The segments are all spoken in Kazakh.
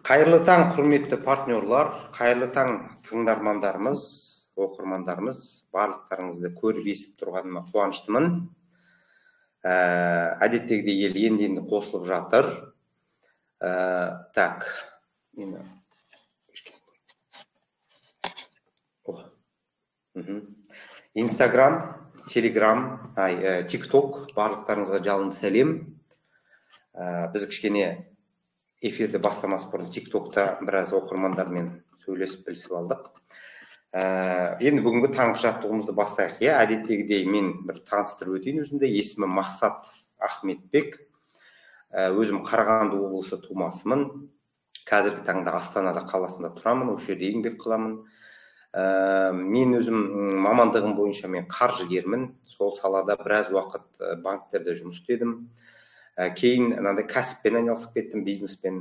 Қайырлы таң, құрметті партнерлар, қайырлы таң тыңдармандарымыз, оқырмандарымыз, барлықтарыңызды көріп естіп тұрғаныма қуаныштымын. Әдеттегідей ел енді-енді қосылып жатыр. Так, Инстаграм, Телеграм, ТикТок, барлықтарыңызға жалынды сәлем. Біз кішкене эфирді бастамас бұрын ТикТокта біраз оқырмандармен сөйлесіп білісіп алдық. Енді бүгінгі таңғы жаттығуымызды бастайық. Иә, әдеттегідей мен бір таныстырып өтейін өзімді. Есімім Мақсат Ахметбек. Өзім Қарағанды облысы тумасымын. Қазіргі таңда Астанада қаласында тұрамын, осы жерде еңбек қыламын. Мен өзім мамандығым бойынша мен қаржыгермін. Сол салада біраз уақыт банктерде жұмыс істедім. Кейін мынандай кәсіппен айналысып кеттім, бизнеспен.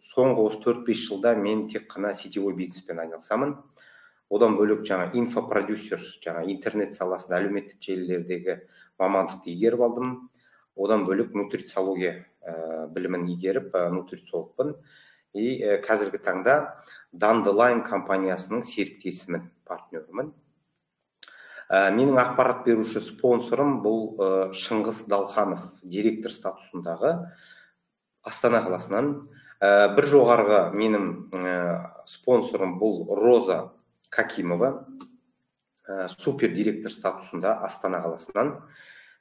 Соңғы осы 4-5 жылда мен тек қана сетевой бизнеспен айналысамын. Одан бөлек жаңа инфопродюсер, жаңа интернет саласында әлеуметтік желілердегі мамандықты игеріп алдым. Одан бөлек нутрициология білімін игеріп, нутрициологпын. И қазіргі таңда Dandelion компаниясының серіктесімін, партнерімін. Менің ақпарат беруші спонсорым бұл Шыңғыс Далханов, директор статусындағы Астана қаласынан. Бір жоғарғы менің спонсорым бұл Роза Какимова, супер директор статусында Астана қаласынан.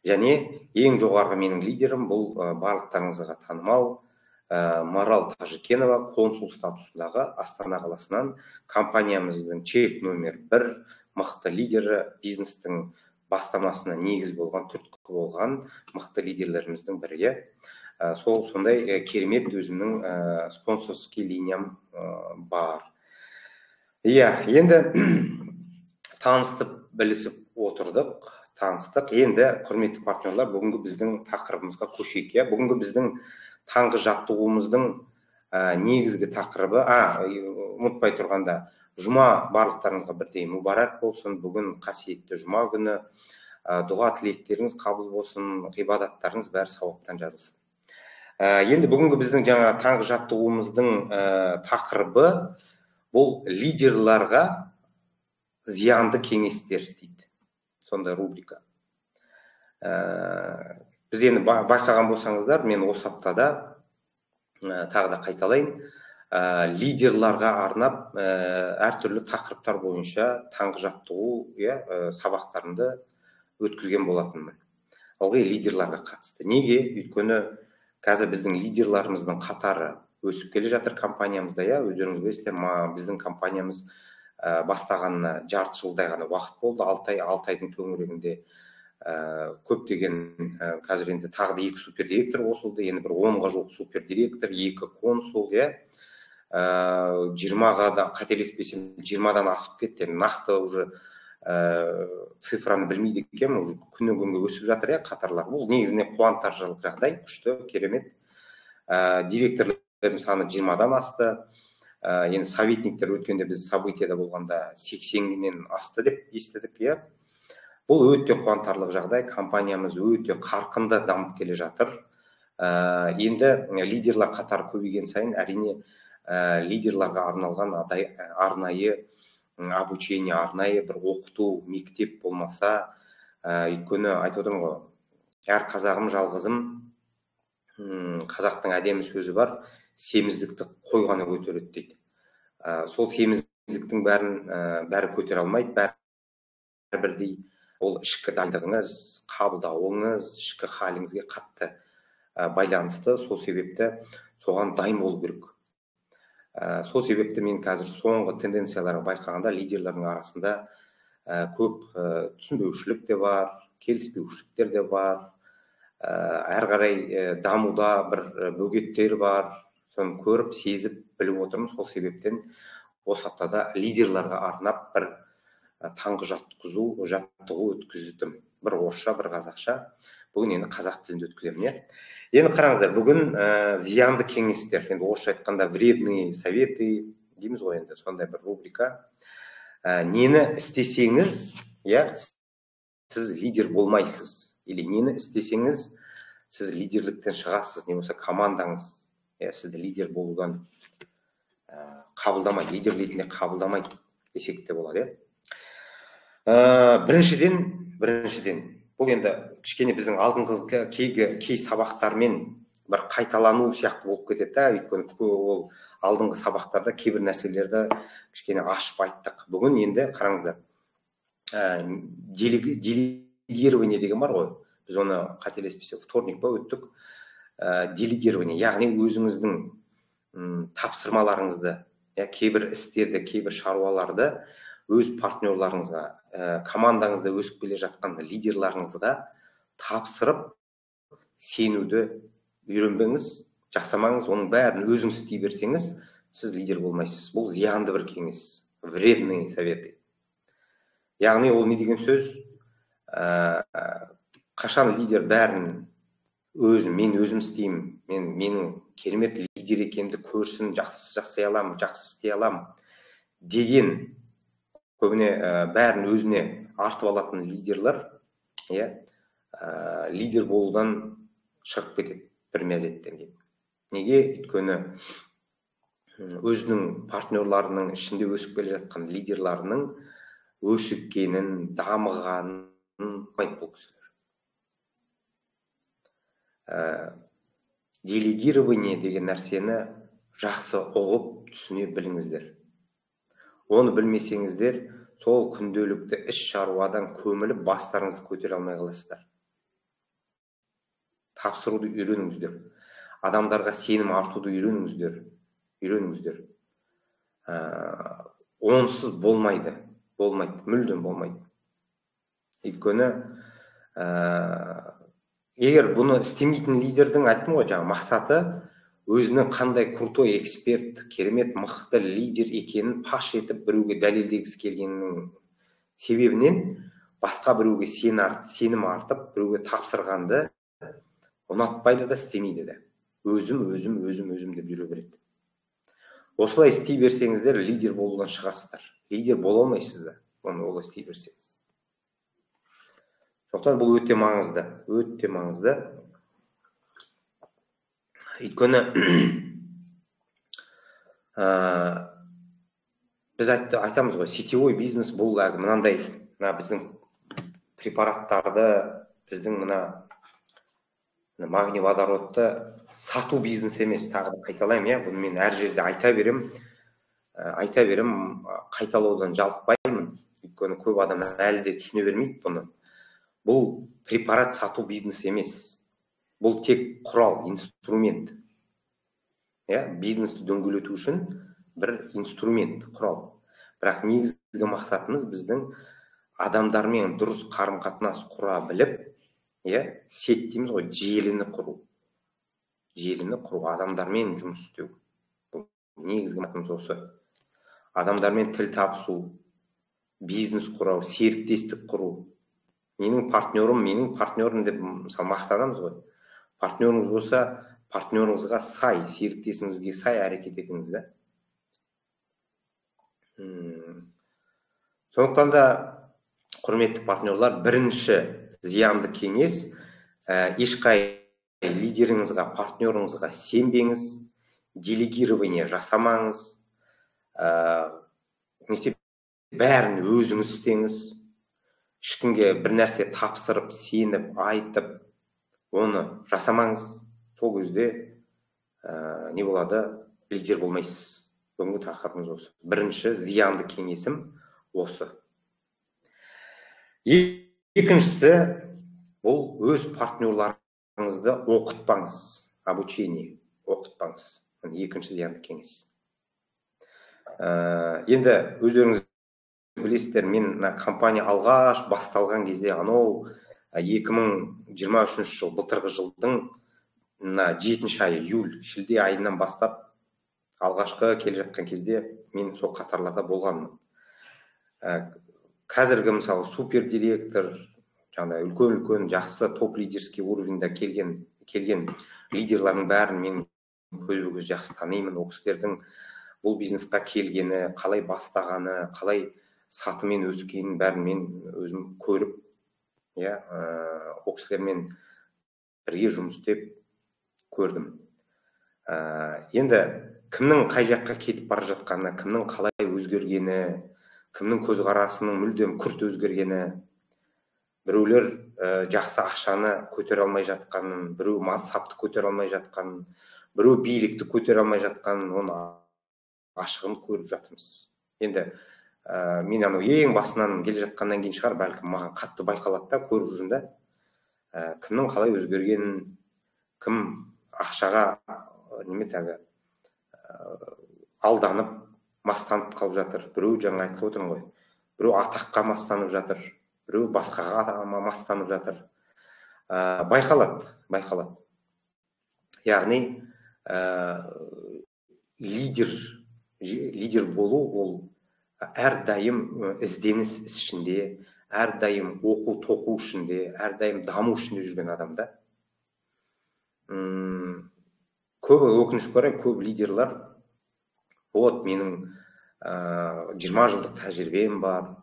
Және ең жоғарғы менің лидерім бұл барлықтарыңызға танымал Марал Тажикенова, консул статусындағы Астана қаласынан, компаниямыздың чек номер 1 мықты лидері, бизнестің бастамасына негіз болған, түрткі болған мықты лидерлеріміздің бірі. Сол сондай керемет өзімнің спонсорский линиям бар. Иә, енді таныстып, білісіп отырдық, таныстық. Енді, құрметті партнерлар, бүгінгі біздің тақырыбымызға көшейік. Иә, бүгінгі біздің таңғы жаттығуымыздың негізгі тақырыбы, ұмытпай тұрғанда, жұма барлықтарыңызға бірдей мүбарак болсын. Бүгін қасиетті жұма күні, дұға тілектеріңіз қабыл болсын, ғибадаттарыңыз бәрі сауаптан жазылсын. Енді бүгінгі біздің жаңа таңғы жаттығуымыздың тақырыбы бұл лидерларға зиянды кеңестер дейді. Сондай рубрика. Біз енді байқаған болсаңыздар, мен осы аптада тағы да қайталайын, лидерларға арнап әртүрлі тақырыптар бойынша таңғы жаттығу, сабақтарымды өткізген болатынмын. Ылғи лидерларға қатысты. Неге? Өйткені қазір біздің лидерларымыздың қатары өсіп келе жатыр компаниямызда, иә, өздеріңіз білесіздер, біздің компаниямыз бастағанына жарты жылдай ғана уақыт болды, 6 ай, 6 айдың төңірегінде көптеген, қазір енді тағы да 2 супер директор қосылды, енді бір 10-ға жуық супер директор, 2 консул, иә, 20-ға да қателеспесем 20-дан асып кетті. Енді нақты уже цифраны білмейді екенмін, уже күннен күнге өсіп жатыр, иә, қатарлар. Бұл негізінен қуантарлық жағдай, күшті, керемет. Директорлардың саны 20-дан асты. Енді советниктер өткенде біз событияда болғанда 80-нен асты деп естідік, иә. Бұл өте қуантарлық жағдай, компаниямыз өте қарқынды дамып келе жатыр. Енді лидерлар қатары көбейген сайын әрине лидерларға арналған арнайы обучение, арнайы бір оқыту мектеп болмаса, өйткені айтып отырмын ғой, әр қазағым жалғызым, қазақтың әдемі сөзі бар, семіздікті қой ғана көтереді дейді. Сол семіздіктің бәрін бәрі көтере алмайды, бәрі бірдей. Ол ішкі дайындығыңыз, қабылдауыңыз, ішкі халіңізге қатты байланысты. Сол себепті соған дайын болу керек. Сол себепті мен қазір соңғы тенденцияларға байқағанда лидерлердің арасында көп түсінбеушілік те бар, келіспеушіліктер де бар, әрі қарай дамуда бір бөгеттер бар. Соны көріп, сезіп, біліп отырмын. Сол себептен осы аптада лидерларға арнап бір таңғы жаттығу өткіздім. Бір орысша, бір қазақша. Бүгін енді қазақ тілінде өткіземін, иә. Енді қараңыздар, бүгін зиянды кеңестер, енді орысша айтқанда вредные советы дейміз ғой, енді сондай бір рубрика. Нені істесеңіз, иә, сіз лидер болмайсыз, или нені істесеңіз, сіз лидерліктен шығасыз, не болмаса командаңыз Иә, сізді лидер болудан қабылдамайды, лидер ретінде қабылдамайды десек те болады, иә. Біріншіден, бұл енді кішкене біздің алдыңғы кей сабақтармен бір қайталану сияқты болып кетеді да, өйткені ол алдыңғы сабақтарда кейбір нәрселерді кішкене ашып айттық. Бүгін енді қараңыздар, делегирование деген бар ғой, біз оны қателеспесек вторник па өттік. Делегирование, яғни өзіңіздің тапсырмаларыңызды, кейбір істерді, кейбір шаруаларды өз партнерларыңызға, командаңызда өсіп келе жатқан лидерларыңызға тапсырып сенуді үйренбеңіз, жасамаңыз, оның бәрін өзіңіз істей берсеңіз, сіз лидер болмайсыз. Бұл зиянды бір кеңес, вредные советы. Яғни ол не деген сөз? Қашан лидер бәрін өзім, мен өзім істеймін, менің керемет лидер екенімді көрсін, жақсы жасай аламын, жақсы істей аламын деген көбіне бәрін өзіне артып алатын лидерлер, иә, лидер болудан шығып кетеді бір мезеттен кейін. Неге? Өйткені өзінің партнерларының ішінде өсіп келе жатқан лидерларының өсіпкенін, дамығанын ұнатпайды бұл кісілер. Делегирование деген нәрсені жақсы ұғып түсіне біліңіздер. Оны білмесеңіздер, сол күнделікті іс шаруадан көміліп бастарыңызды көтере алмай қаласыздар. Тапсыруды үйреніңіздер. Адамдарға сенім артуды үйреніңіздер. Үйреніңіздер. Онсыз болмайды. Болмайды, мүлдем болмайды. Өйткені егер бұны істемейтін лидердің, айттым ғой, жаңа мақсаты өзінің қандай крутой эксперт, керемет мықты лидер екенін паш етіп біреуге дәлелдегісі келгенінің себебінен басқа біреуге сенім артып, біреуге тапсырғанды ұнатпайды да, істемейді де. Өзім, өзім, өзім, өзім деп жүре береді. Осылай істей берсеңіздер, лидер болудан шығасыздар. Лидер бола алмайсыздар, оны олай істей берсеңіз. Сондықтан бұл өте маңызды, өте маңызды. Өйткені біз айтамыз ғой, сетевой бизнес бұл мынандай, мына біздің препараттарды, біздің мына магний водородты сату бизнес емес. Тағы да қайталаймын, иә, бұны мен әр жерде айта беремін, қайталаудан жалықпаймын. Өйткені көп адам әлі де түсіне бермейді бұны. Бұл препарат сату бизнес емес. Бұл тек құрал, инструмент. Иә, бизнесті дөңгелету үшін бір инструмент, құрал. Бірақ негізгі мақсатымыз біздің адамдармен дұрыс қарым-қатынас құра біліп, иә, сеть дейміз ғой, желіні құру. Желіні құру, адамдармен жұмыс істеу. Бұл негізгі мақсатымыз осы. Адамдармен тіл табысу, бизнес құру, серіктестік құру. Менің партнерім, менің партнерім деп мысалы мақтанамыз ғой. Партнеріңіз болса, партнеріңізға сай, серіктесіңізге сай әрекет етіңіз да. Сондықтан да, құрметті партнерлар, бірінші зиянды кеңес, ешқай лидеріңізға, партнеріңізға сенбеңіз, делегирование жасамаңыз, немесе бәрін өзіңіз істеңіз. Ешкімге бір нәрсе тапсырып, сеніп, айтып, оны жасамаңыз. Сол кезде не болады, лидер болмайсыз. Бүгінгі тақырыбымыз осы. Бірінші зиянды кеңесім осы. Екіншісі, бұл өз партнерларыңызды оқытпаңыз, обучение оқытпаңыз. Екінші зиянды кеңес. Енді өздеріңіз білесіздер, мен мына компания алғаш басталған кезде, анау 2023 жыл, былтырғы жылдың мына 7 айы, июль, шілде айынан бастап алғашқы келе жатқан кезде мен сол қатарларда болғанмын. Қазіргі мысалы супер директор, жаңағыдай үлкен-үлкен жақсы топ лидерский уровеньда келген лидерлардың бәрін мен көзбе-көз жақсы танимын. Ол кісілердің бұл бизнесқа келгені, қалай бастағаны, қалай сатымен өскенін бәрін мен өзім көріп, иә, ол кісілермен бірге жұмыс істеп көрдім. Енді кімнің қай жаққа кетіп бара жатқаны, кімнің қалай өзгергені, кімнің көзқарасының мүлдем күрт өзгергені, біреулер жақсы ақшаны көтере алмай жатқанын, біреу мансапты көтере алмай жатқанын, біреу билікті көтере алмай жатқанын, оны ашығын көріп жатырмыз. Енді мен анау ең басынан келе жатқаннан кейін шығар, бәлкім маған қатты байқалады да, көріп жүрмін да, кімнің қалай өзгергенін, кім ақшаға неме тағы алданып, мастанып қалып жатыр. Біреу, жаңа айтып отырмын ғой, біреу атаққа мастанып жатыр, біреу басқаға мастанып жатыр. Байқалады, байқалады. Яғни лидер болу ол әрдайым ізденіс ішінде, әрдайым оқу тоқу ішінде, әрдайым даму ішінде жүрген адам да. Көбі, өкінішке орай, көп лидерлар, вот менің 20 жылдық тәжірибем бар,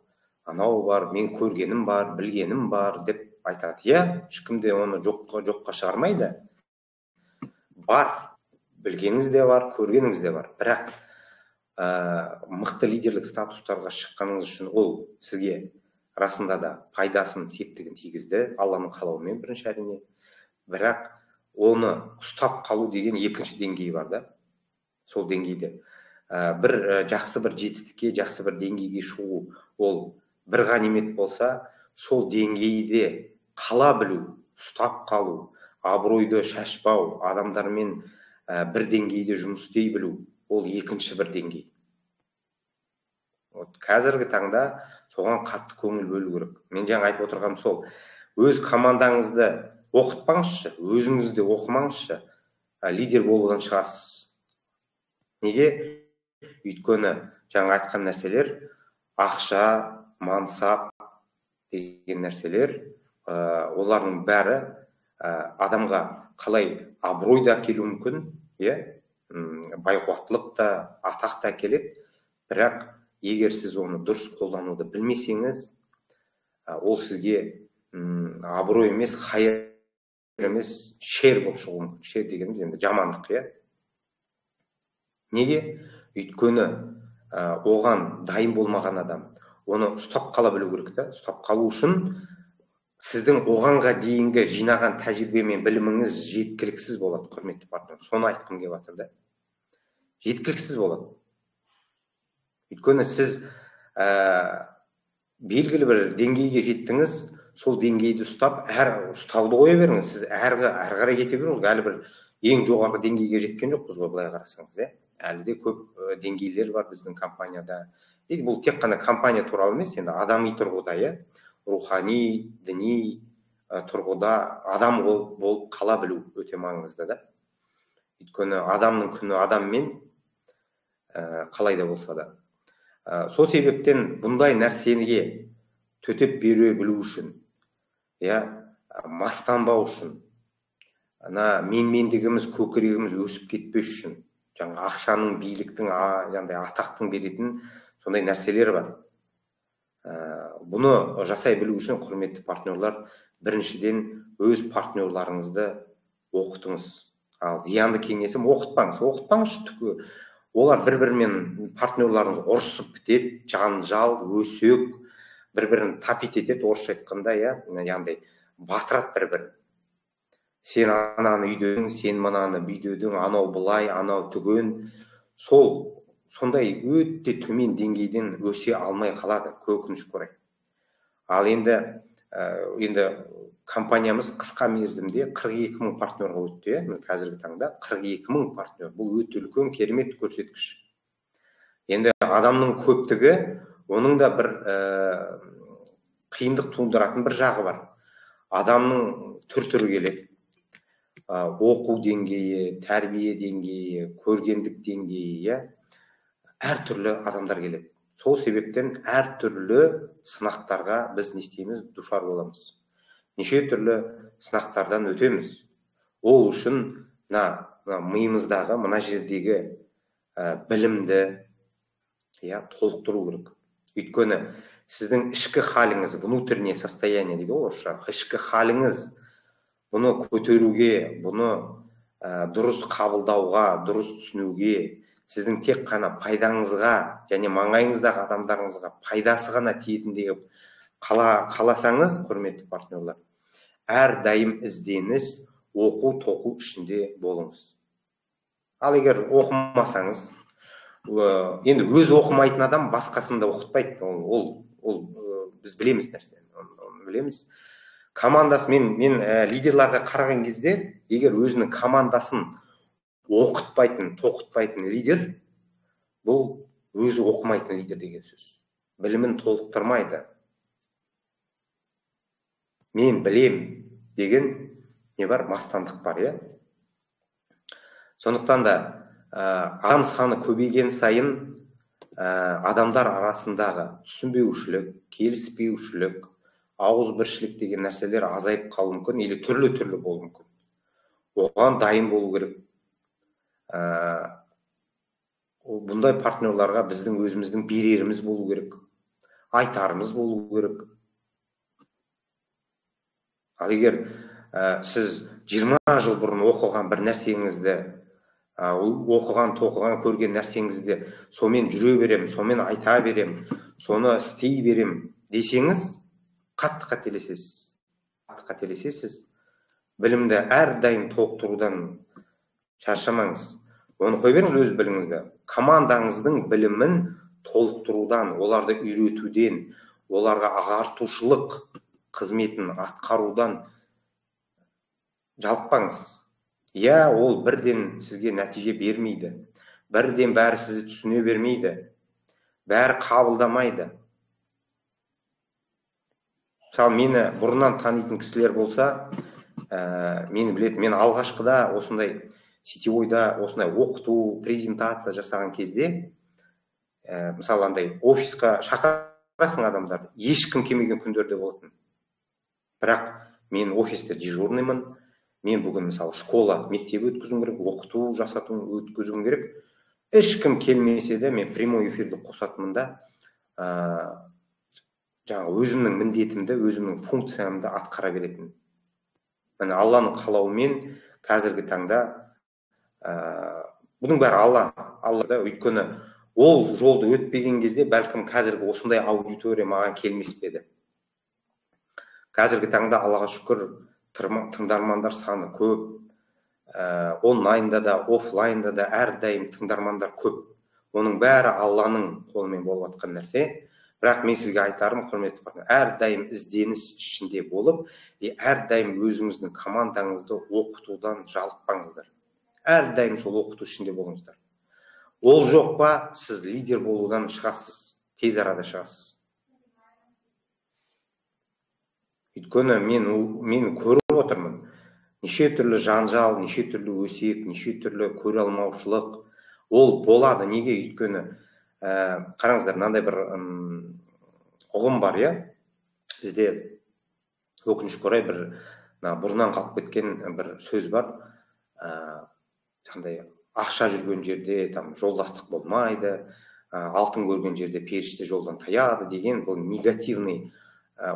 анау бар, мен көргенім бар, білгенім бар деп айтады. Иә, ешкім де оны жоққа шығармайды. Бар, білгеніңіз де бар, көргеніңіз де бар. Бірақ мықты лидерлік статустарға шыққаныңыз үшін ол сізге расында да пайдасын, септігін тигізді, Алланың қалауымен бірінші әрине. Бірақ оны ұстап қалу деген екінші деңгей бар да. Сол деңгейде бір жақсы бір жетістікке, жақсы бір деңгейге шығу ол бір ғанимет болса, сол деңгейде қала білу, ұстап қалу, абыройды шашпау, адамдармен бір деңгейде жұмыс істей білу ол екінші бір деңгей. Вот қазіргі таңда соған қатты көңіл бөлу керек. Мен жаңа айтып отырғаным сол. Өз командаңызды оқытпаңызшы, өзіңіз де оқымаңызшы, лидер болудан шығасыз. Неге? Өйткені жаңа айтқан нәрселер, ақша, мансап деген нәрселер, олардың бәрі адамға қалай абырой да әкелуі мүмкін, иә, байқуаттылық та, атақ та әкеледі. Бірақ егер сіз оны дұрыс қолдануды білмесеңіз, ол сізге абырой емес, хайыр емес, шер болып шығуы мүмкін. Шер дегеніміз енді жамандық, иә. Неге? Өйткені оған дайын болмаған адам оны ұстап қала білу керек та. Ұстап қалу үшін сіздің оғанға дейінгі жинаған тәжірибе мен біліміңіз жеткіліксіз болады, құрметті партнер. Соны айтқым келіп жатыр да. Жеткіліксіз болады. Өйткені сіз белгілі бір деңгейге жеттіңіз, сол деңгейді ұстап, ұстауды қоя беріңіз, сіз әрі қарай кете беріңіз. Әлі бір ең жоғарғы деңгейге жеткен жоқпыз ғой, былай қарасаңыз, иә. Әлі де көп деңгейлер бар біздің компанияда. Енді бұл тек қана компания туралы емес, енді адами тұрғыда, иә, рухани, діни тұрғыда адам болып қала білу өте маңызды да. Өйткені адамның күні адаммен, қалай да болса да. Сол себептен бұндай нәрсеге төтеп бере білу үшін, иә, мастанбау үшін, ана менмендігіміз, көкірегіміз өсіп кетпес үшін, жаңа ақшаның, биліктің, жаңағыдай атақтың беретін сондай нәрселер бар. Бұны жасай білу үшін, құрметті партнерлар, біріншіден өз партнерларыңызды оқытыңыз. Ал зиянды кеңесім, оқытпаңыз. Оқытпаңызшы, түгі олар бір-бірімен партнерларыңыз ұрысып бітеді, жанжал, өсек, бір-бірін тапит етеді, орысша айтқанда, иә, яғни батырады бір-бірін. Сен ананы үйдедің, сен мынаны бүйдедің, анау былай, анау түген. Сол сондай өте төмен деңгейден өсе алмай қалады, өкінішке орай. Ал енді компаниямыз қысқа мерзімде 42 мың партнерға өтті, иә, қазіргі таңда 42 мың партнер. Бұл өте үлкен, керемет көрсеткіш. Енді адамның көптігі, оның да бір қиындық тудыратын бір жағы бар. Адамның түр-түрі келеді. Оқу деңгейі, тәрбие деңгейі, көргендік деңгейі, иә, әртүрлі адамдар келеді. Сол себептен әртүрлі сынақтарға біз не істейміз, душар боламыз. Неше түрлі сынақтардан өтеміз. Ол үшін мына миымыздағы, мына жердегі білімді, иә, толықтыру керек. Өйткені сіздің ішкі халіңіз, внутреннее состояние дейді ғой орысша, ішкі халіңіз, бұны көтеруге, бұны дұрыс қабылдауға, дұрыс түсінуге, сіздің тек қана пайдаңызға және маңайыңыздағы адамдарыңызға пайдасы ғана тиетіндей қаласаңыз, құрметті партнерлар, әрдайым ізденіс, оқу, тоқу ішінде болыңыз. Ал егер оқымасаңыз, енді өз оқымайтын адам басқасын да оқытпайды. Ол біз білеміз нәрсені, оны білеміз. Командасы, мен лидерларға қараған кезде, егер өзінің командасын оқытпайтын, тоқытпайтын лидер, бұл өзі оқымайтын лидер деген сөз. Білімін толықтырмайды. Мен білем деген не бар, мастандық бар, иә? Сондықтан да адам саны көбейген сайын адамдар арасындағы түсінбеушілік, келіспеушілік, ауызбіршілік деген нәрселер азайып қалуы мүмкін, или түрлі-түрлі болуы мүмкін. Оған дайын болу керек. Бұндай партнерларға біздің өзіміздің береріміз болу керек, айтарымыз болу керек. Ал егер сіз 20 жыл бұрын оқыған бір нәрсеңізді, оқыған, тоқыған, көрген нәрсеңізді сонымен жүре берем, сонымен айта берем, соны істей берем десеңіз, қатты қателесесіз. Қатты қателесесіз. Білімді әрдайым толықтырудан шаршамаңыз. Оны қой беріңіз өз біліміңізді. Командаңыздың білімін толықтырудан, оларды үйретуден, оларға ағартушылық қызметін атқарудан жалықпаңыз. Иә, ол бірден сізге нәтиже бермейді. Бірден бәрі сізді түсіне бермейді. Бәрі қабылдамайды. Мысалы, мені бұрыннан танитын кісілер болса, мені біледі. Мен алғашқыда осындай сетевойда осындай оқыту, презентация жасаған кезде, мысалы, андай офисқа шақырасың адамдарды, ешкім келмеген күндерде болатын. Бірақ мен офисте дежурныймын, мен бүгін, мысалы, школа, мектеп өткізуім керек, оқыту жасату өткізуім керек. Ешкім келмесе де мен прямой эфирді қосатынмын да, жаңа өзімнің міндетімді, өзімнің функциямды атқара беретін. Міне, Алланың қалауымен қазіргі таңда бұның бәрі Алла да, өйткені ол жолды өтпеген кезде бәлкім қазіргі осындай аудитория маған келмес пе еді. Қазіргі таңда Аллаға шүкір, тыңдармандар саны көп. Онлайнда да, офлайнда да әрдайым тыңдармандар көп. Оның бәрі Алланың қолымен болып жатқан нәрсе. Бірақ мен сізге айтарым, құрметті партнер, әрдайым ізденіс ішінде болып, әрдайым өзіңіздің командаңызды оқытудан жалықпаңыздар. Әрдайым сол оқыту ішінде болыңыздар. Ол жоқ па, сіз лидер болудан шығасыз, тез арада шығасыз. Өйткені мен көріп отырмын, неше түрлі жанжал, неше түрлі өсек, неше түрлі көре алмаушылық, ол болады. Неге? Өйткені қараңыздар, мынандай бір ұғым бар, иә? Бізде өкінішке орай бір бұрыннан қалып кеткен бір сөз бар. Қандай ақша жүрген жерде там жолдастық болмайды, алтын көрген жерде періште жолдан таяды деген бұл негативный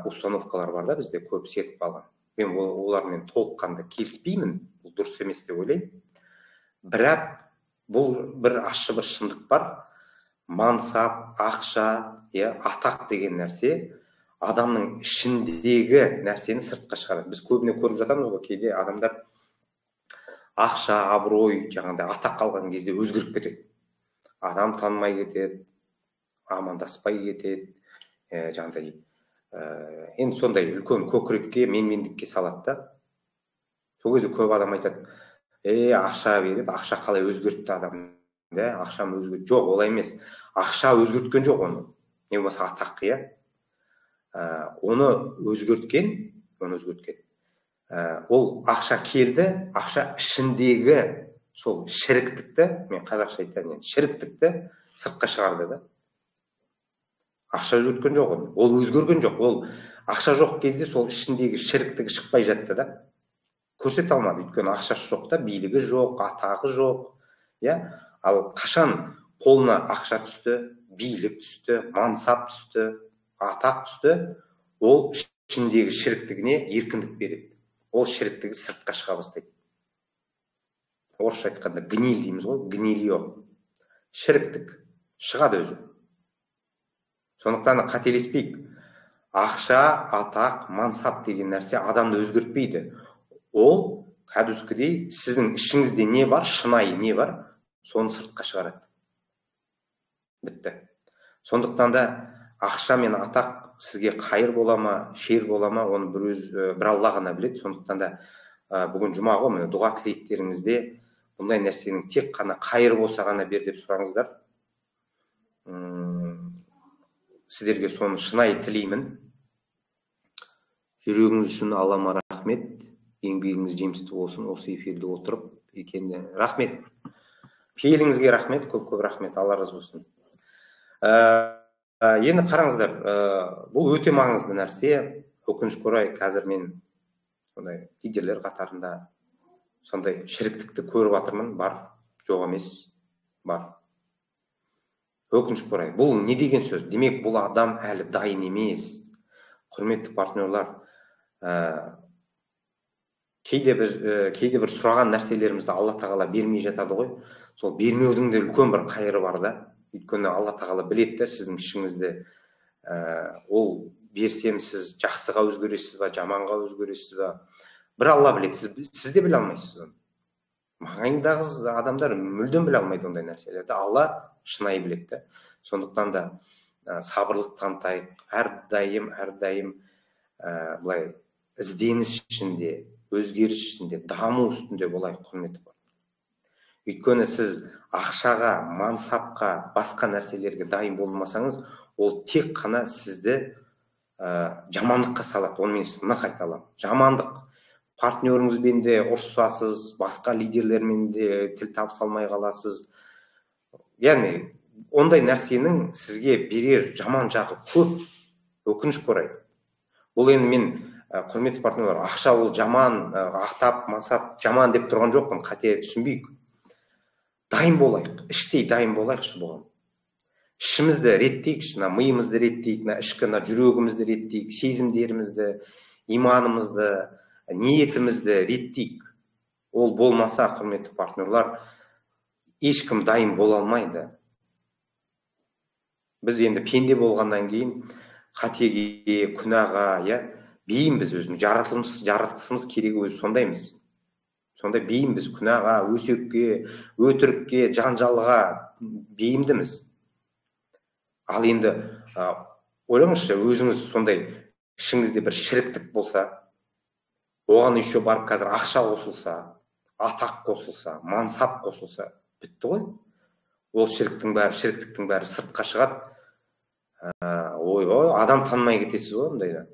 установкалар бар да, бізде көп серіп қалған. Мен олармен толыққанды келіспеймін, бұл дұрыс емес деп ойлаймын. Бірақ бұл бір ащы бір шындық бар. Мансап, ақша, атақ деген нәрсе адамның ішіндегі нәрсені сыртқа шығарады. Біз көбіне көріп жатамыз ғой, кейде адамдар ақша, абырой, жаңағыдай атақ алған кезде өзгеріп кетеді. Адам танымай кетеді, амандаспай кетеді, жаңағыдай енді сондай үлкен көкірекке, менмендікке салады да. Сол кезде көп адам айтады: ақша береді, ақша қалай өзгертті адамды, ақшам өзгерт. Жоқ, олай емес. Ақша өзгерткен жоқ оны. Не болмаса атақ, иә. Оны өзгерткен, Ол ақша келді, ақша ішіндегі сол шіріктікті, мен қазақша айтайын, шіріктікті сыртқа шығарды да. Ақша өзгерткен жоқ оны. Ол өзгерген жоқ. Ол ақша жоқ кезде сол ішіндегі шіріктігі шықпай жатты да. Көрсете алмады, өйткені ақшасы жоқ та, билігі жоқ, атағы жоқ, иә. Ал қашан қолына ақша түсті, билік түсті, мансап түсті, атақ түсті, ол ішіндегі шіріктігіне еркіндік береді. Ол шіріктігі сыртқа шыға бастайды. Орысша айтқанда гниль дейміз ғой, гнилье, шіріктік шығады өзі. Сондықтан қателеспейік. Ақша, атақ, мансап деген нәрсе адамды өзгертпейді. Ол кәдуіскідей сіздің ішіңізде не бар, шынайы не бар, соны сыртқа шығарады. Бітті. Сондықтан да ақша мен атақ сізге қайыр бола ма, шер бола ма, оны бір өз, бір Алла ғана біледі. Сондықтан да бүгін жұма ғой, міне дұға тілектеріңізде бұндай нәрсенің тек қана қайыр болса ғана бер деп сұраңыздар. Сіздерге соны шынайы тілеймін. Жүрегіңіз үшін Аллама рахмет. Еңбегіңіз жемісті болсын. Осы эфирде отырып екенде рахмет. Пейіліңізге рахмет, көп-көп рахмет. Алла разы болсын. Енді қараңыздар, бұл өте маңызды нәрсе. Өкінішке орай қазір мен сондай лидерлер қатарында сондай шіріктікті көріп жатырмын. Бар, жоқ емес, бар. Өкінішке орай. Бұл не деген сөз? Демек, бұл адам әлі дайын емес. Құрметті партнерлар, кейде біз кейде бір сұраған нәрселерімізді Алла тағала бермей жатады ғой. Сол бермеудің де үлкен бір қайыры бар да. Өйткені Алла тағала біледі да сіздің ішіңізді, ол берсем сіз жақсыға өзгересіз ба, жаманға өзгересіз ба? Бір Алла біледі, сіз де біле алмайсыз оны. Маңайындағы адамдар мүлдем біле алмайды ондай нәрселерді. Алла шынайы біледі да. Сондықтан да сабырлық танытайық, әрдайым былай ізденіс ішінде, өзгеріс ішінде, даму үстінде болайық, құрметті бар. Өйткені сіз ақшаға, мансапқа, басқа нәрселерге дайын болмасаңыз, ол тек қана сізді жамандыққа салады. Оны мен нық айта аламын. Жамандық. Партнеріңізбен де ұрысасыз, басқа лидерлермен де тіл табыса алмай қаласыз. Яғни ондай нәрсенің сізге берер жаман жағы көп, өкінішке орай. Бұл енді мен, құрметті партнерлар, ақша ол жаман, ақтап, мансап жаман деп тұрған жоқпын, қате түсінбейік. Дайын болайық, іштей дайын болайықшы бұған. Ішімізді реттейікші, мына миымызды реттейік, мына ішкі, мына жүрегімізді реттейік, сезімдерімізді, иманымызды, ниетімізді реттейік. Ол болмаса, құрметті партнерлар, ешкім дайын бола алмайды. Біз енді пенде болғаннан кейін қатеге, күнәға, иә, бейімбіз өзіміз, жаратылысымыз керегі өзі сондаймыз. Сондай бейімбіз күнәға, өсекке, өтірікке, жанжалға бейімдіміз. Ал енді ойлаңызшы, өзіңіз сондай ішіңізде бір шіріктік болса, оған еще барып қазір ақша қосылса, атақ қосылса, мансап қосылса, бітті ғой. Ол шіріктің бәрі, шіріктіктің бәрі сыртқа шығады. Ой, ой, адам танымай кетесіз ғой ондайдан.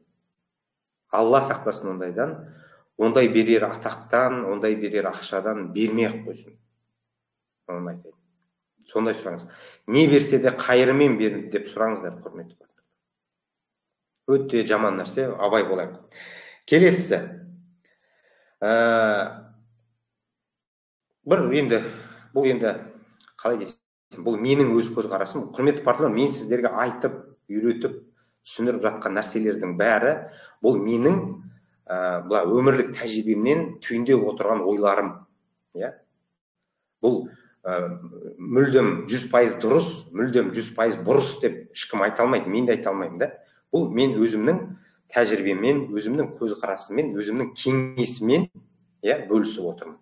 Алла сақтасын ондайдан. Ондай берер атақтан, ондай берер ақшадан бермей ақ қойсын. Оны айтайын. Сондай сұраңыз. Не берсе де қайырымен бер деп сұраңыздар, құрметті партнерлар. Өте жаман нәрсе, абай болайық. Келесісі. Бір енді, бұл енді қалай десем, бұл менің өз көзқарасым. Құрметті партнерлар, мен сіздерге айтып, үйретіп, түсіндіріп жатқан нәрселердің бәрі бұл менің былай өмірлік тәжірибемнен түйіндеп отырған ойларым, иә. Бұл мүлдем 100% дұрыс, мүлдем 100% бұрыс деп ешкім айта алмайды, мен де айта алмаймын да. Бұл мен өзімнің тәжірибеммен, өзімнің көзқарасыммен, өзімнің кеңесіммен, иә, бөлісіп отырмын.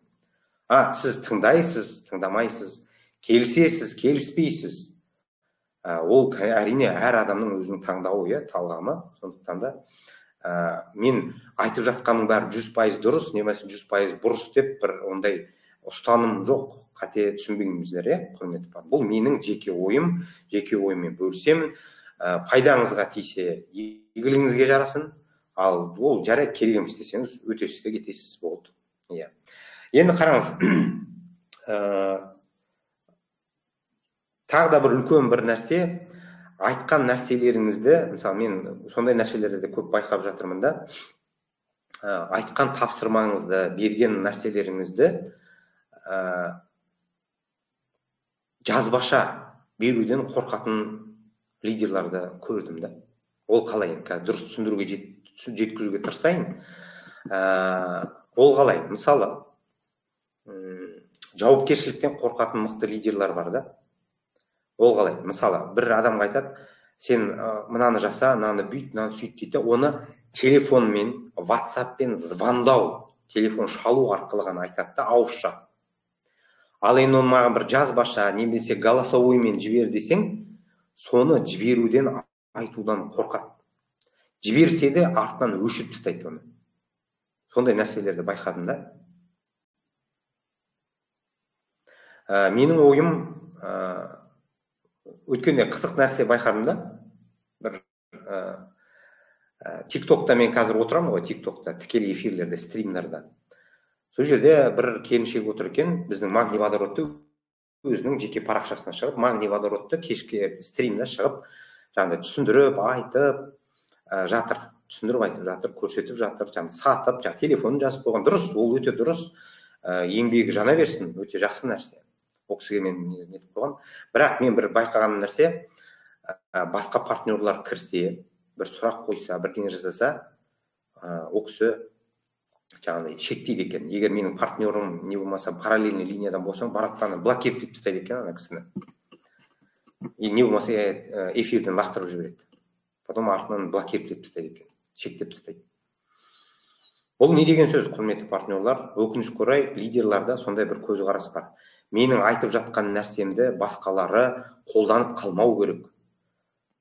Сіз тыңдайсыз, тыңдамайсыз, келісесіз, келіспейсіз. Ол әрине әр адамның өзінің таңдауы, иә, талғамы. Сондықтан да мен айтып жатқанның бәрі 100% дұрыс, немесе 100% бұрыс деп бір ондай ұстаным жоқ, қате түсінбеңіздер, иә, құрметті бар. Бұл менің жеке ойым, жеке ойыммен бөлісемін. Пайдаңызға тисе, игілігіңізге жарасын, ал ол жарайды, керек емес десеңіз, өтесіз де кетесіз, болды. Иә. Енді қараңыз, тағы да бір үлкен бір нәрсе, айтқан нәрселеріңізді, мысалы мен сондай нәрселерді де көп байқап жатырмын да, айтқан тапсырмаңызды, берген нәрселеріңізді жазбаша беруден қорқатын лидерларды көрдім да. Ол қалай? Қазір дұрыс түсіндіруге, жеткізуге тырысайын. Ол қалай? Мысалы, Жауапкершіліктен қорқатын мықты лидерлар бар да. Ол қалай? Мысалы, бір адамға айтады, сен мынаны жаса, мынаны бүйт, мынаны сөйт дейді, оны телефонмен, WhatsAppпен звондау, телефон шалу арқылы ғана айтады да, ауызша. Ал енді оны маған бір жазбаша, немесе голосовоймен жібер десең, соны жіберуден, айтудан қорқады. Жіберсе де артынан өшіріп тастайды оны. Сондай нәрселерді байқадым да. Менің ойым, өткенде қызық нәрсе байқадым да. Бір TikTok'та мен қазір отырамын ғой, TikTok'та тікелей эфирлерде, стримдерде. Сол жерде бір келіншек отыр екен, біздің магний водородты өзінің жеке парақшасына шығып, магний водородты кешкі стримде шығып, жаңағыдай түсіндіріп, айтып жатыр, түсіндіріп айтып жатыр, көрсетіп жатыр, жаңағы сатып, жаңағы телефонын жазып қойған. Дұрыс, ол өте дұрыс, еңбегі жана берсін, өте жақсы нәрсе. Ол кісіге мен нетіп қойған. Бірақ мен бір байқаған нәрсе, басқа партнерлар кірсе, бір сұрақ қойса, бірдеңе жасаса, ол кісі жаңағыдай шектейді екен. Егер менің партнерым не болмаса параллельный линиядан болсаң, барады да блокировать етіп тастайды екен ана кісіні. И не болмаса эфирден лақтырып жібереді. Потом артынан блокировать етіп тастайды екен, шектеп тастайды. Бұл не деген сөз, құрметті партнерлар? Өкінішке орай, лидерларда сондай бір көзқарас бар. Менің айтып жатқан нәрсемді басқалары қолданып қалмау керек.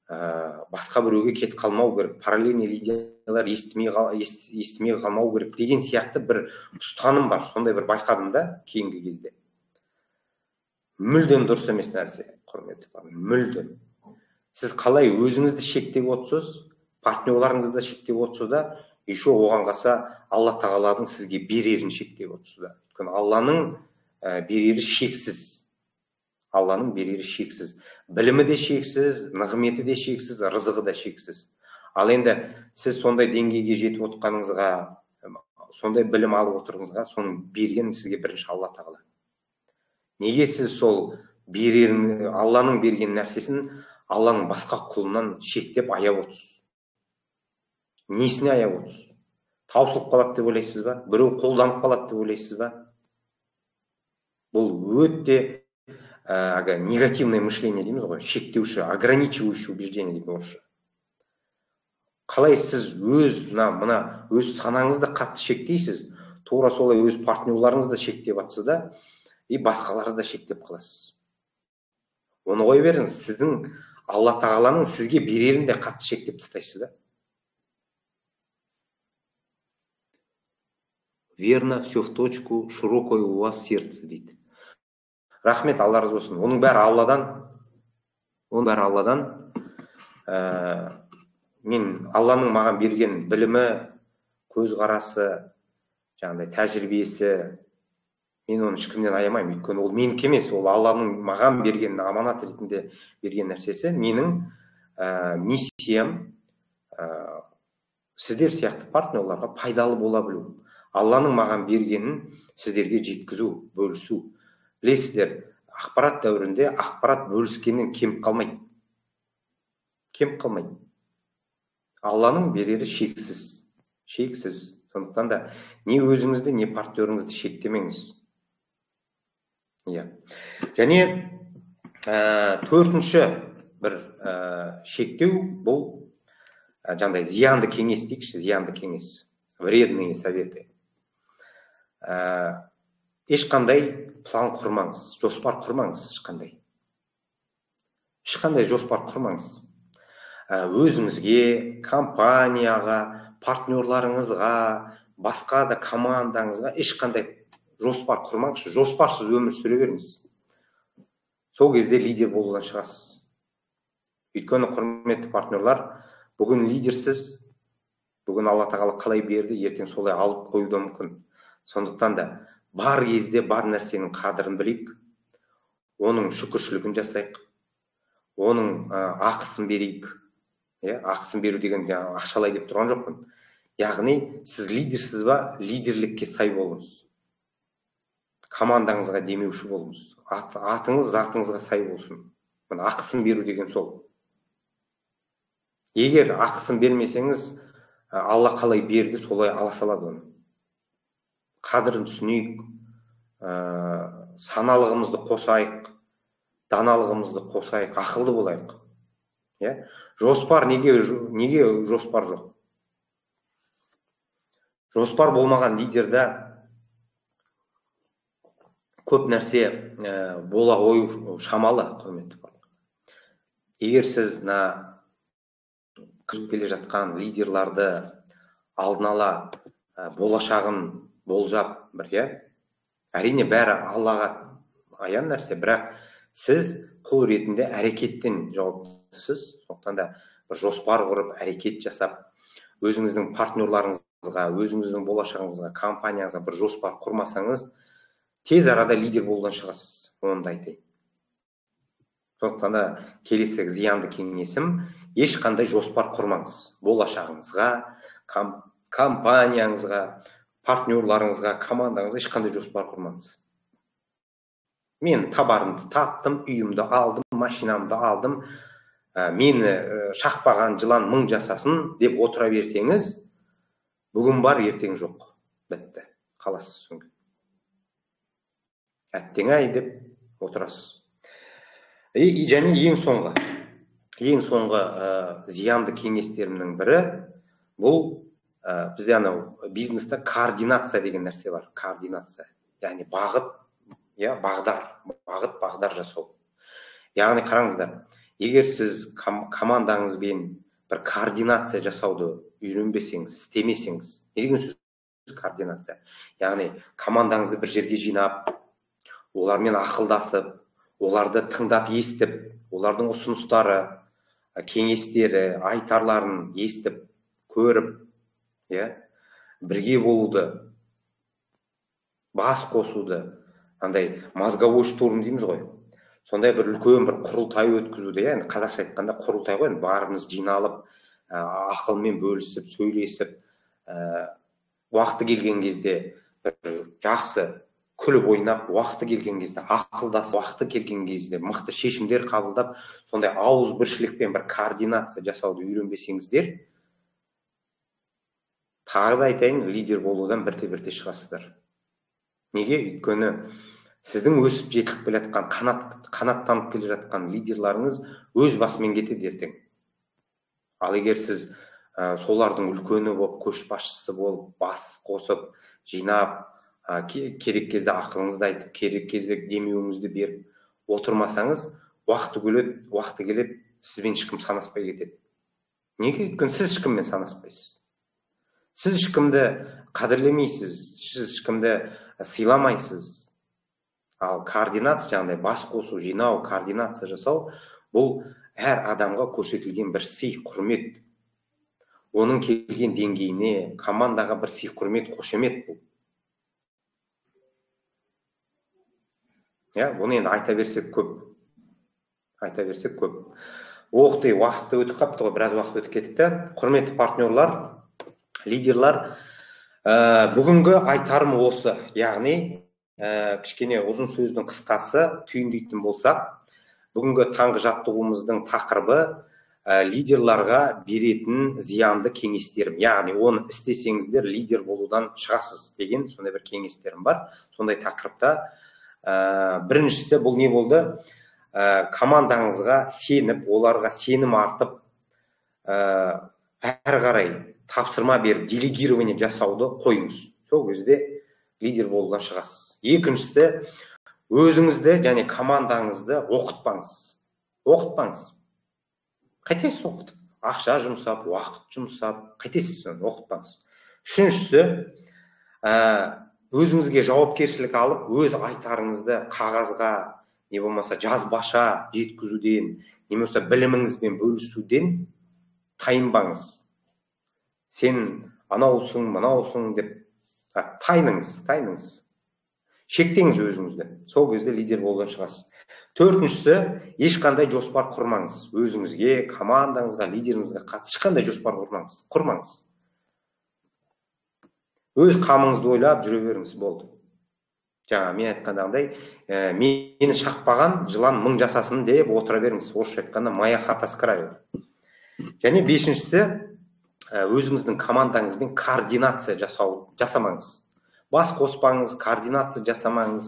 Басқа біреуге кетіп қалмау керек, параллельный лидерлар естімей қалмау керек деген сияқты бір ұстаным бар. Сондай бір байқадым да кейінгі кезде. Мүлдем дұрыс емес нәрсе, құрметті партнерлар, мүлдем. Сіз қалай өзіңізді шектеп отырсыз, партнерларыңызды шектеп отырсыз да, еще оған қаса Алла тағаланың сізге берерін шектеп отырсыз да. Өйткені Алланың берері шексіз. Алланың берері шексіз. Білімі де шексіз, нығметі де шексіз, рызығы да шексіз. Ал енді сіз сондай деңгейге жетіп отқаныңызға, сондай білім алып отырғаныңызға, соның берген сізге бірінші Алла тағала. Неге сіз сол берерін, Алланың берген нәрсесін Алланың басқа құлынан шектеп аяп отырсыз? Несіне аяп отырсыз? Таусылып қалады деп ойлайсыз ба? Біреу қолданып қалады деп ойлайсыз ба? Бұл өте негативное мышление дейміз ғой, шектеуші, ограничивающее убеждение дейді орысша. Қалай сіз өз мына өз санаңызды қатты шектейсіз, тура солай өз партнерларыңызды шектеп атсыз да, и басқаларды да шектеп қаласыз. Оны қоя беріңіз, сіздің Алла тағаланың сізге берерін де қатты шектеп тастайсыз да. Верно, все в точку, широкое у вас сердце дейді. Рахмет, Алла разы болсын. Оның бәрі Алладан. Оның бәрі Алладан. Мен Алланың маған берген білімі, көзқарасы, жаңағыдай тәжірибесі, мен оны ешкімнен аямаймын. Өйткені ол менікі емес, ол Алланың маған берген аманат ретінде берген нәрсесі. Менің миссиям сіздер сияқты партнерларға пайдалы бола білу. Алланың маған бергенін сіздерге жеткізу, бөлісу. Білесіздер, ақпарат дәуірінде ақпарат бөліскеннен кеміп қалмайды. Кеміп қалмайды. Алланың берері шексіз. Шексіз. Сондықтан да не өзіңізді, не партнеріңізді шектемеңіз. Иә. Және төртінші бір шектеу бұл жаңағыдай зиянды кеңес дейікші, зиянды кеңес, вредные советы. Ешқандай план құрмаңыз, жоспар құрмаңыз, ешқандай. Ешқандай жоспар құрмаңыз. Өзіңізге, компанияға, партнерларыңызға, басқа да командаңызға ешқандай жоспар құрмаңыз, жоспарсыз өмір сүре беріңіз. Сол кезде лидер болудан шығасыз. Өйткені, құрметті партнерлар, бүгін лидерсіз, бүгін Алла тағала қалай берді, ертең солай алып қоюы да мүмкін. Сондықтан да бар кезде бар нәрсенің қадірін білейік, оның шүкіршілігін жасайық, оның ақысын берейік. Ақысын беру деген ақшалай деп тұрған жоқпын. Яғни, сіз лидерсіз ба, лидерлікке сай болыңыз. Командаңызға демеуші болыңыз. Атыңыз затыңызға сай болсын. Мына ақысын беру деген сол. Егер ақысын бермесеңіз, Алла қалай берді, солай ала салады оны. Қадірін түсінейік, Саналығымызды қосайық, даналығымызды қосайық, ақылды болайық. Иә? Жоспар неге жоспар жоқ? Жоспар болмаған лидерде көп нәрсе бола қою шамалы, құрметті партнер. Егер сіз мына келе жатқан лидерларды алдын ала болашағын болжап бір, иә, әрине бәрі Аллаға аян нәрсе, бірақ сіз құл ретінде әрекеттен жауаптысыз. Сондықтан да бір жоспар құрып, әрекет жасап, өзіңіздің партнерларыңызға, өзіңіздің болашағыңызға, компанияңызға бір жоспар құрмасаңыз, тез арада лидер болудан шығасыз, оны да айтайын. Сондықтан да келесі зиянды кеңесім, ешқандай жоспар құрмаңыз. Болашағыңызға, компанияңызға, партнерларыңызға, командаңызға ешқандай жоспар құрмаңыз. Мен табарымды таптым, үйімді алдым, машинамды алдым, мені шақпаған жылан мың жасасын деп отыра берсеңіз, бүгін бар, ертең жоқ. Бітті, қаласыз соң. Әттең ай деп отырасыз. Және ең соңғы зиянды кеңестерімнің бірі бұл, бізде анау бизнесте координация деген нәрсе бар. Координация, яғни бағыт, иә, бағдар, бағыт, бағдар жасау. Яғни қараңыздар, егер сіз командаңызбен бір координация жасауды үйренбесеңіз, істемесеңіз, не деген сөз координация? Яғни командаңызды бір жерге жинап, олармен ақылдасып, оларды тыңдап естіп, олардың ұсыныстары, кеңестері, айтарларын естіп, көріп, иә, бірге болуды, бас қосуды, андай мозговой штурм дейміз ғой. Сондай бір үлкен бір құрылтай өткізуді, иә, енді қазақша айтқанда құрылтай ғой, енді барымыз жиналып, ақылмен бөлісіп, сөйлесіп, уақыты келген кезде бір жақсы күліп ойнап, уақыты келген кезде ақылдасып, уақыты келген кезде мықты шешімдер қабылдап, сондай ауызбіршілікпен бір координация жасауды үйренбесеңіздер, тағы да айтайын, лидер болудан бірте-бірте шығасыздар. Неге? Өйткені сіздің өсіп жетіліп келе жатқан, қанаттанып келе жатқан лидерларыңыз өз басымен кетеді ертең. Ал егер сіз солардың үлкені болып, көшбасшысы болып, бас қосып, жинап, керек кезде ақылыңызды айтып, керек кезде демеуіңізді беріп отырмасаңыз, уақыты келеді, уақыты келеді, сізбен ешкім санаспай кетеді. Неге? Өйткені сіз ешкіммен санаспайсыз. Сіз ешкімді қадірлемейсіз, сіз ешкімді сыйламайсыз. Ал координация, жаңағыдай бас қосу, жинау, координация жасау, бұл әр адамға көрсетілген бір сый, құрмет. Оның келген деңгейіне, командаға бір сый, құрмет, қошемет бұл. Иә, бұны енді айта берсек көп. Айта берсек көп. Оқты, уақытты өтіп қапты ғой, біраз уақыт өтіп кетті. Құрметті партнерлар, лидерлар, бүгінгі айтарым осы, яғни кішкене ұзын сөздің қысқасы, түйіндейтін болсақ, бүгінгі таңғы жаттығуымыздың тақырыбы лидерларға беретін зиянды кеңестерім, яғни оны істесеңіздер лидер болудан шығасыз деген сондай бір кеңестерім бар. Сондай тақырыпта біріншісі бұл не болды? Командаңызға сеніп, оларға сенім артып, әрі қарай тапсырма беріп, делегирование жасауды қойыңыз. Сол кезде лидер болудан шығасыз. Екіншісі, өзіңізді және командаңызды оқытпаңыз. Оқытпаңыз. Қайтесіз оқытып? Ақша жұмсап, уақыт жұмсап, қайтесіз соны, оқытпаңыз. Үшіншісі, өзіңізге жауапкершілік алып, өз айтарыңызды қағазға, не болмаса жазбаша жеткізуден, не болмаса біліміңізбен бөлісуден тайынбаңыз. Сен анаусың, мынаусың деп тайыныңыз, тайыныңыз. Шектеңіз өзіңізді. Сол кезде лидер болудан шығасыз. Төртіншісі, ешқандай жоспар құрмаңыз. Өзіңізге, командаңызға, лидеріңізге қатысты ешқандай жоспар құрмаңыз. Құрмаңыз. Өз қамыңызды ойлап жүре беріңіз, болды. Жаңа мен айтқандағыдай, мені шақпаған жылан мың жасасын деп отыра беріңіз. Орысша айтқанда моя хата с краю. Және бесіншісі, өзіңіздің командаңызбен координация жасамаңыз. Бас қоспаңыз, координация жасамаңыз.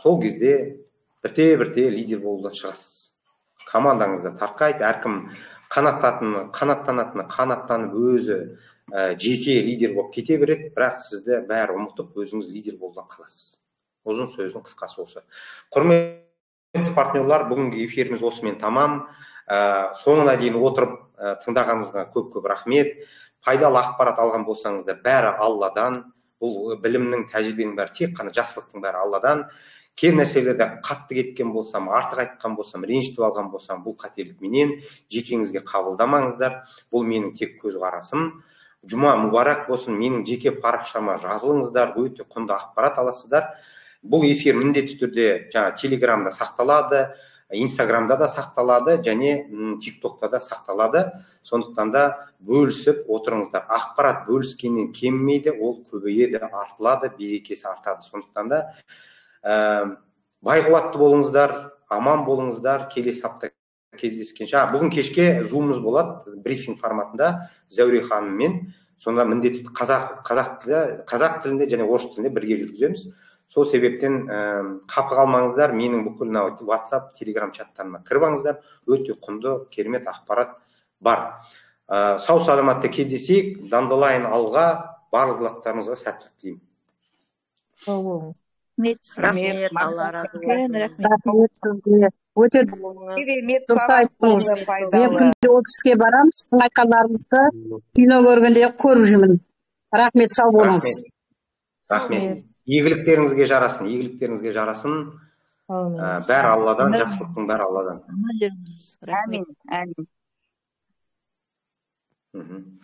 Сол кезде бірте-бірте лидер болудан шығасыз. Командаңыз да тарқайды, әркім қанаттанатыны қанаттанып өзі жеке лидер болып кете береді, бірақ сізді бәрі ұмытып, өзіңіз лидер болудан қаласыз. Ұзын сөздің қысқасы осы. Құрметті партнерлар, бүгінгі эфиріміз осымен тамам. Соңына дейін отырып тыңдағаныңызға көп-көп рахмет. Пайдалы ақпарат алған болсаңыздар, бәрі Алладан. Бұл білімнің, тәжірибенің бәрі, тек қана жақсылықтың бәрі Алладан. Кей нәрселерде қатты кеткен болсам, артық айтқан болсам, ренжітіп алған болсам, бұл қателік менен, жекеңізге қабылдамаңыздар. Бұл менің тек көзқарасым. Жұма мүбарак болсын, менің жеке парақшама жазылыңыздар, өте құнды ақпарат аласыздар. Бұл эфир міндетті түрде жаңа Телеграмда сақталады, Инстаграмда да сақталады және ТикТокта да сақталады. Сондықтан да бөлісіп отырыңыздар. Ақпарат бөліскеннен кемімейді, ол көбейеді, артылады, берекесі артады. Сондықтан да бай-қуатты болыңыздар, аман болыңыздар. Келесі апта кездескенше. Бүгін кешке зумымыз болады, брифинг форматында Зәуре ханыммен. Сонда міндетті қазақ тілінде және орыс тілінде бірге жүргіземіз. Сол себептен қапы қалмаңыздар, менің бүкіл мынау WhatsApp, Telegram чаттарыма кіріп алыңыздар, өте құнды, керемет ақпарат бар. Сау саламатта кездесейік, Dandelion алға, барлықтарыңызға сәттілік тілеймін. Сау болыңыз. Рахмет, Алла разы болсын. Рахмет сізге. Өте Керемет дұрыс сабақ айттыңыз. болды, Мен пайдалы. күнде офиске барамын, сіздің айтқандарыңызды кино көргенде көріп жүрмін. Рахмет, сау болыңыз. Рахмет. Рахмет. Игіліктеріңізге жарасын, игіліктеріңізге жарасын. Бәрі Алладан, жақсылықтың бәрі Алладан. Аман жүріңіз. Рахмет. Әмин, әмин.